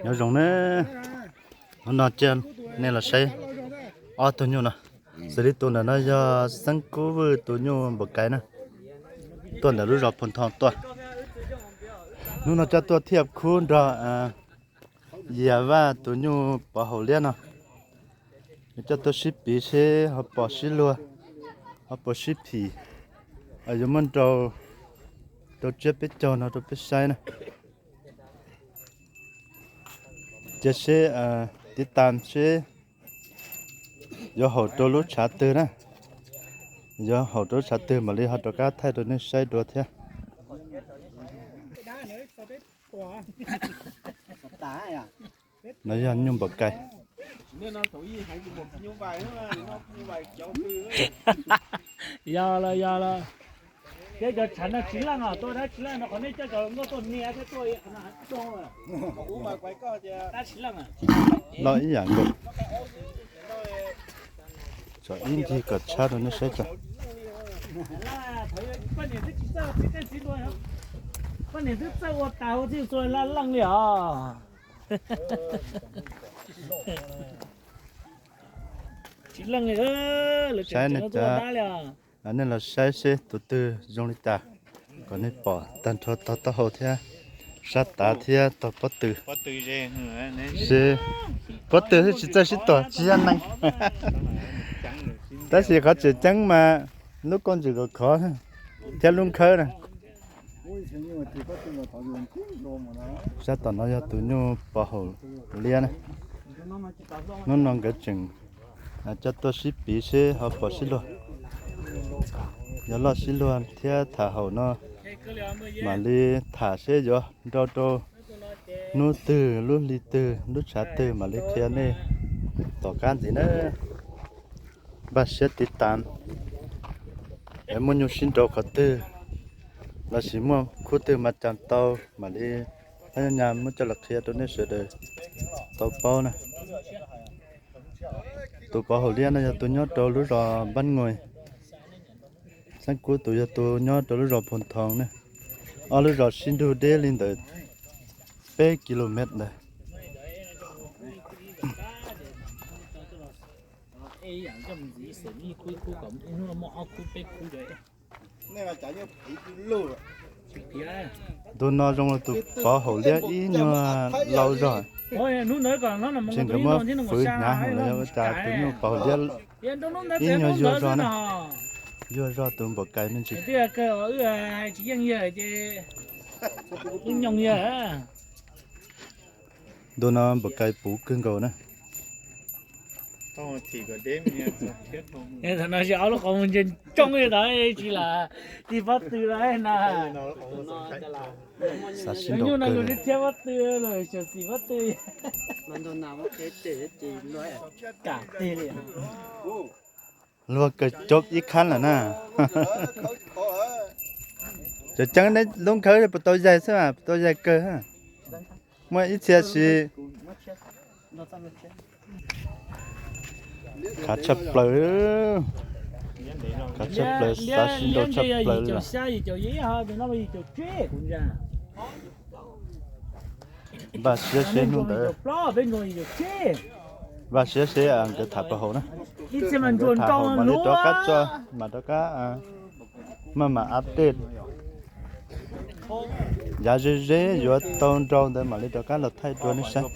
Nyob zoo na, hnub no coj nej los saib ob tug nyuj no. Xws li tus ntawm no yog Xeeb Kub Vwj tus nyuj npaum kais na, tuaj ntawm lub zos Phu Thoo tuaj. Hnub no coj tuaj thiaj khub nrog Yias Vaj tus nyuj pov haum liab no, coj tuaj sib piv seb ho pom sib luag, ho pom sib phim, yuav muab nrau rau tsiab peb caug no rau peb saib na. Cia seb tiv tas seb yuav haum rau lub tshav twg na. Yuav haum rau lub tshav twg mam li ho rov qab thaij rau nej saib dua thiab. No yog nyuj npaum kais. Yog los yog los, thiab cov tshav no tsis leej os, tuaj dab tsis leej no qhov nej coj cov nkauj tuaj nias thiab tuaj. Loj ib yam nkaus. Tso ib ncig kom tshab rau nej saib tso. Poj niam twb txawj ua tas ua txij txua la leej li os. Tsis leej li, saib nej cov, nej los saib seb tus twg zoo li cas, kom nej pom tag nrho tog taub hau thiab sab tav thiab tog pob tw. Seb pob tw tsis txawj sib tuam tsis yog neeg. Tab sis qhov tseem ceeb mas lub koj ntsis kom khov thiab lub nkhawb na. Sab tom no yog tus nyuj pov haum liab na. Hnub no nkawd tseem coj tuaj sib piv seb ho pom sib luag. Yog loj sib luag thiab tham haum no mam li tham seb yuav nrau rau hnub twg lub hli twg lub tshav twg mam li qhia nej tom qab ntxiv na. Npaj siab tiv tas, es muaj nyuj sib nrau qhov twg lossis muaj khub twg mas cas tau mam li thab nyab muab coj los qhia rau nej sawv daws tau paub na. Tus pov haum liab no yog tus nyob rau lub zos Npab Ngoi. Xeeb Kub tus yog tus nyob rau lub zos Phu Thoo na. Ob lub zos sib nrug deb li ntawd peb kilomev ntawd. Tus no zoo li tus pov haum liab ib nyuag laus zog, tseem nkawd muab fwv hnyav heev los yog ua cas tus nyuj pov haum liab ib nyuag yuag zog na. Yuag zog tus npaum kais me ntsis. Ntu no npaum kais puv kawg nkaus na. Thaum no ces ob lub qhov muag ntsia ntsoog li ntawd tsis lam tig pob tw lawm na. Xav sib nrau kawg li. Thiab pob tw lawm xyov xim pob tw. Luag kawg coob ib khab lawm na. Tseem ceeb neb lub nkhawb puas tau yaig xwb mas puas tau yaig kawg. Muaj ib txhia si. Khav tshaj plaws, khav tshaj plaws, xav sib nrau tshaj plaws li. Npaj siab seb hnub ntawd, npaj siab seb nkawd tham pov haum na. Nkawd tham haum mam li rov qab tso, mam rov qab maj mam update. Yav ze ze yuav tau nrau ntawd mam li rov qab los thaij dua nej saib.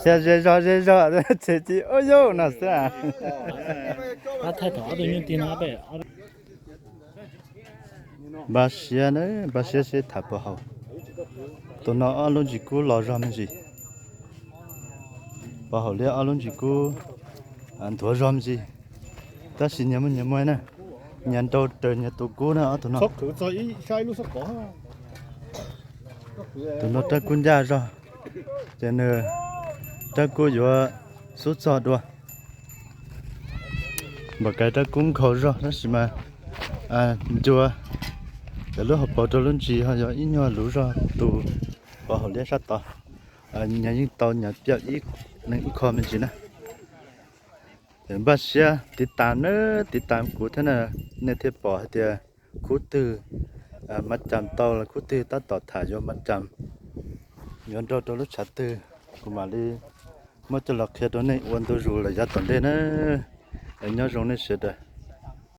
Thiab ze zog ze zog txhim txhim ua yauj no xwb. Npaj siab na, npaj siab seb tham pov haum. Tus no ob lub ntsis kub los zog me ntsis. Pov haum liab ob lub ntsis kub nthuav zog me ntsis. Tab sis nyias muaj nyias muaj na, nyias nrau raws nyias tus kub na ob tug no. Tus no rab kub ncaj zog, ces nws rab kub yuav xub txog dua. Npaum kais rab kub nkhaus zog tab sis mas ncua cov lub hauv paus rau lub ntsis ho yog ib nyuag luv zog tus pov haum liab sab tod. Nyias yeej tau nyias piaj ib leeg ib qho me ntsis na. Npaj siab tiv tas na, tiv tas kuv thiab na, nej thiaj pom hais tias khub twg Mab Cas tau los khub twg tab tom tham yuav Mab Cas, yuav nrog rau lub tshav twg, kuv mam li muab coj los qhia rau nej ua ntu zus lawm yav tom ntej na. Nyob zoo nej sawv daws.